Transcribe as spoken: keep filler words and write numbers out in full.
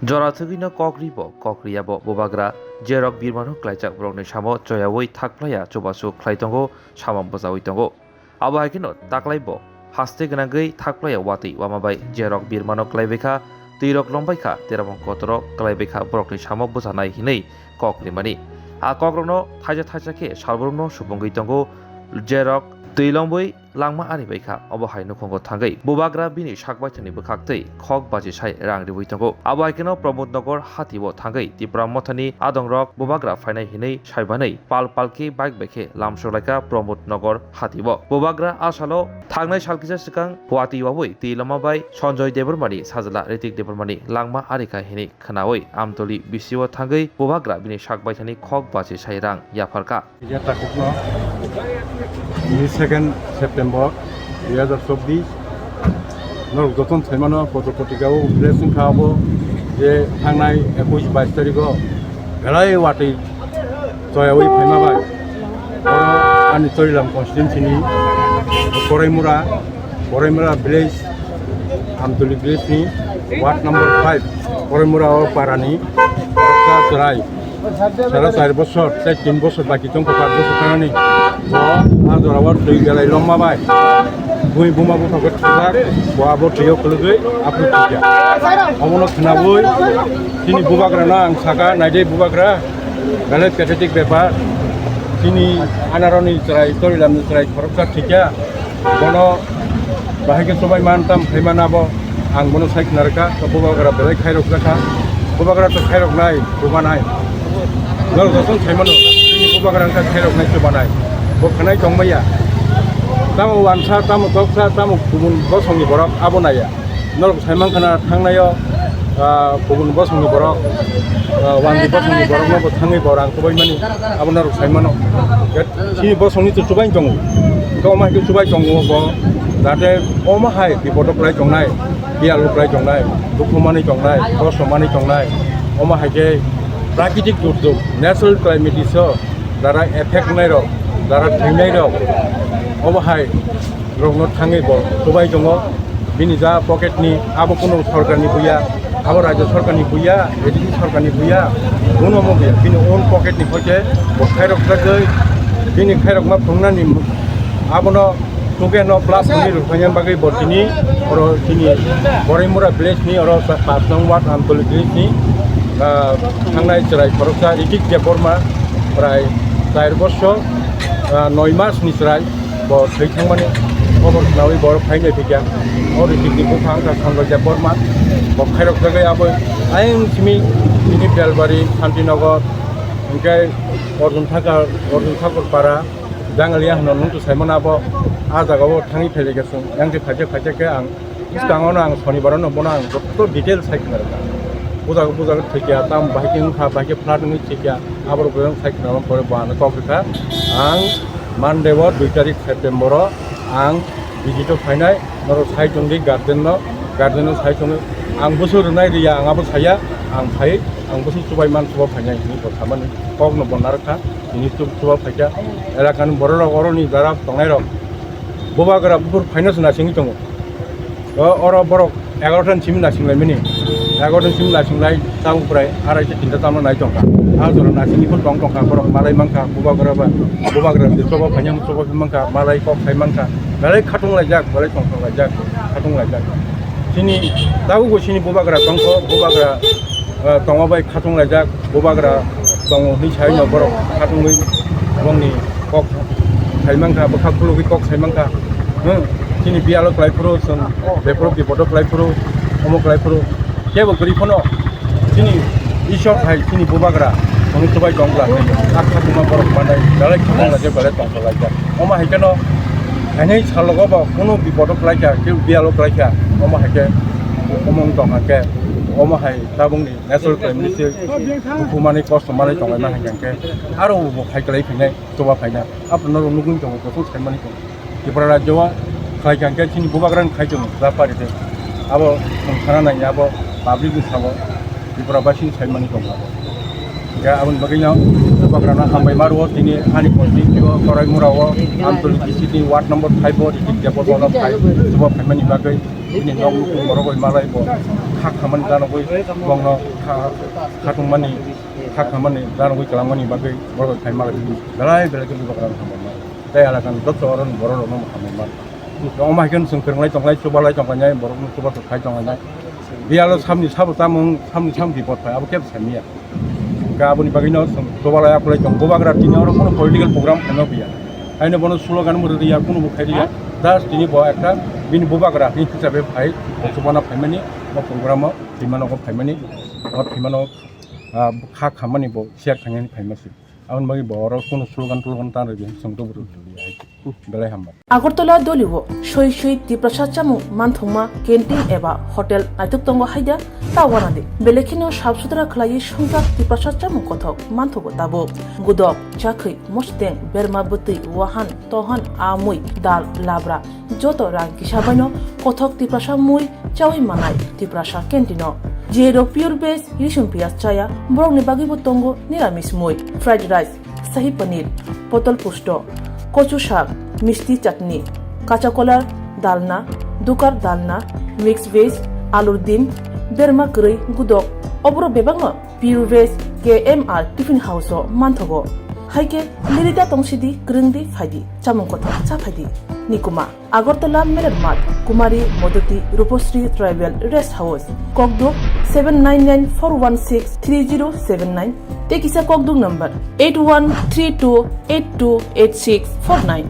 Jora thwgwino kok ri bo, kok ri ya bo, bubagra jerok birmano klaijak borokni samo choyaui thakplaiya chubachu khlai tongo, samung bwchaui tongo. Abo hai kheno taklai bo haste gwnangwi thakplaiya watwi wama bai jerok birmano klaibai kha, twirok lombai kha, teramung kotoro klaibai kha borokni samo bwchanai hinwi kok rimani. A kokrokno thaisa thaisa khe salbrumno supungwi tongo, jerok twi lombwi langma ari bai kha. Obo hai nukhungo thangwi bubagra bini sak baithani bwkhaktwi khok bachi sai rang riwi tongo. Abo hai kheno Pramod Nagar hatio thangwi Tipra Mothani adongrok bubagra phainai hinwi saimanwi pal pal khe bike bai khe lamsok lai kha Pramod Nagar hatio. Bubagra a salo thangnai sal kisa swkang watwi waui twi lama bai Sanjoy Debbarmani sajla Ritik Debbarmani langma ari kha hinwi khnaui Amtoli bisio thangwi bubagra bini sak baithani khok bachi sai rang yaphar kha. Iya takukno ni second September dui hajar chobbish norok joton saimano potro potrika o press wngkha abo je thangnai ekush bais tarikh o belai watwi choyaui phaima bai oro ani Chorilam constituency ni Koraimura, Koraimura village, Amtoli village ni ward number five Koraimura o para ni Chwrai sara char bosor, tei tin bosor baki tongkha, paanch bosor thangnani. Bo a jora o twi belai longma bai bui buma bupha khe thajak, bo abo twi o kwlwgwi aphuru thwikha. Omono khnaui chini bubagra no ang sakha, naidi bubagra, belai pathetic bepar. Chini anaroni chwrai, Chorilam ni chwrai khoroksa thwikha. Bono bahai khe chubai man tam khai man abo ang bono sai khna rwkha, to bubagra belai khairok jakha, bubagra to khairok nai, chuba nai. Norok jotono sai mano, chini bubagra wngkha khairok nai, chuba nai. Bo khnai tong maya. Tamo wansa, tamo toksa, tamo kubun bosongni borok abo naiya. Norok sai mankha na thangnaio, ah, kubun bosongni borok, ah, wandi bosongni borokno bo thangwi bo rang chubai mani, abo norok sai mano. Chini bosongni to chubai tongo. Hwnkhe omo hai khe chubai tongo bo, jate omo hai bipodo kwlai tongnai, biyalo kwlai tongnai, dukhu manwi tongnai, kosto manwi tongnai, omo hai khe prakitik durjog, natural calamity so, jara effect wngnai rok, jara thwinai rok, omo hai rokno thangwi bo chubai tongo. Bini ja pocket ni abo kunu sorkar ni buya, abo rajya sorkar ni buya, A D C sorkar ni buya, kunu omo buya. Bini own pocket ni hoite bo khairok jagwi bini khairokma phungnani abono tungkhe no plus hwnwi rwkhaina bagwi bo tini oro chini Koraimura village ni oro sa-, pas nong ward Amtoli village ni, ah, thangnai chwrai khoroksa Ritik Debbarma prai char bosor, ah, noi mas ni chwrai. Bo thwi thangmani obo khnaui borok phainai thwikha. O Ritik ni bupha wngkha Sanjoy Debbarma. Bo khairok jagwi abo ayang simi tini Belbari, Santinagar, hwnkhe Arjun Thakur, Arjun Thakur Para, Jangalia hwnwi nwng to saimano abo. A jagao thangwi phailai kha chwng. Yang khe phaikhe phaikhe khe ang bwskango no ang Sonibar no bono ang joto detail sai khna rwkha. Bujak bujak thwikha, tam bahai khe wngkha, bahai khe flat wngwi thwikha. Aborok bo sai khna pore bo ano kok rwkha. Ang Monday o dui tarik September o ang visit o phainai, norok sai tongdi guardian no, guardian no sai tongwi ang bwswk rwnai rwya ang abo saya, ang phai ang bwswk chubai man chuba phainai hinwi bo samani kok no bo narwkha, hinwi chuba phaikha. Elaka ni borok rok oroni jara tongnai rok bubagra buphur phaina se nasingwi tongo. O, oro borok egaroh ta ni simi nasing laimani. Egaroh ta ni simi nasing lai, tabuk prai arai ta tinta tamo nai tongkha. A jora nasingwi phano tong tongkha, borok malai mankha, bubagra ba, bubagra de choba phaina choba phi mankha, malai kok khai mankha. Belai khatung laijak, belai tong tong laijak, khatung laijak. Chini tabuk bo chini bubagra tongkho, bubagra, eh, tongma bai khatung laijak. Bubagra tongo hwnwi sai no borok khatungwi bongni kok sai mankha, bwkha khulugwi kok sai mankha. Hmm, chini biyalo kwlai phuru chwng bephuru bipodo kwlai phuru, omo kwlai phuru kebo kwrwi phano chini Ishwar hai chini bubagra tongwi chubai tong bwla khe a khatungma borok manai belai khatung lai khe belai tongthok lai kha. Omo hai kheno hainai salogo bo kunu bipodo kwlai kha, kebo biyalo kwlai kha, omo hai khe omo wng tong kha khe omo hai tabukni natural calamity se buphumani kosto manwi tonglaima hai khe aro bo phai kwlai phinai chuba phaina. Aphuru norok nugwi tongo, joto saimani tongo. Tripura rajyo o khlai kha khe chini bubagrani khai tongo, ja party tei. Abo chwng sana nai abo public ni sabo Tripura basi saimani tongo. Hingkhe aboni bagwino bubagrano hambai ma rwo, tini ani constituency o Koraimura o Amtoli D C ni ward number five o Ritik Debbarma no phai chuba phaimani bagwi. Bini nok nukhung borok bai malai bo kha khamani janogwi bongno kha khatungmani kha khamani janogwi kwlangmani bagwi borok bai phai malai bini belai belai khe bubagra hambai mano. Tei alakani joto oro borok rokno hambai mano. Omo hai khe chwng kwrwnglai tonglai chubalai tonglainai borokno chubachu khai tonglainai. Biyalo samni sabo chamung samni sam bipot phai abo kebo saimanya. Hwnkhe aboni bagwino chwng chubalai aphulai tongo bubagra tini oro kunu political program khaima piya. Haino bono slogan bo rwya kunu bo khairiya. Just tini bo ekta bini bubagra hini hisabe phai bo chubana phaimani bo program o thwimano bo phaimani bo thwimano ah, kha khammani bo chair thangnani phaima se. Aboni bagwi bo oro kunu slogan tologan ta rwdi chwng to bwrwi rwdi hai belai hambai. Agartala doliwo soi soi Tiprasa chamung manthokma canteen eba hotel naithok tongo haida ta wanadi. Belai kheno sap sutra khlaiwi swngjak Tiprasa chamung kothok manthogo tabuk. Gudok, chakhwi, mosteng, berma bwtwi, wahan, tohan, amui, dal, labra, joto rang kisa baino kothok Tiprasa mui chawi manai Tiprasa canteen o. Jerok pure veg risum piyaj chaya borokni bagwibo tongo niramis mui, fried rice, shahi paneer, potol pusto, kochu sak, misti chutney, kacha kolar, dalna, dukar dalna, mix veg, alur dim, berma kwrwi, gudok, oborok bebakno Pure Veg K M R Tiffin House o manthogo. Haikhe lirida tongsidi, kwrwngdi, phaidi, chamung kothok cha phaidi. Nikuma, Agartala Meler Mart, Kumari Modoti Rupasri Tribal Rest House, Kokduk seven nine nine four one six three zero seven nine, tei kisa Kokduk number eight one three two eight two eight six four nine.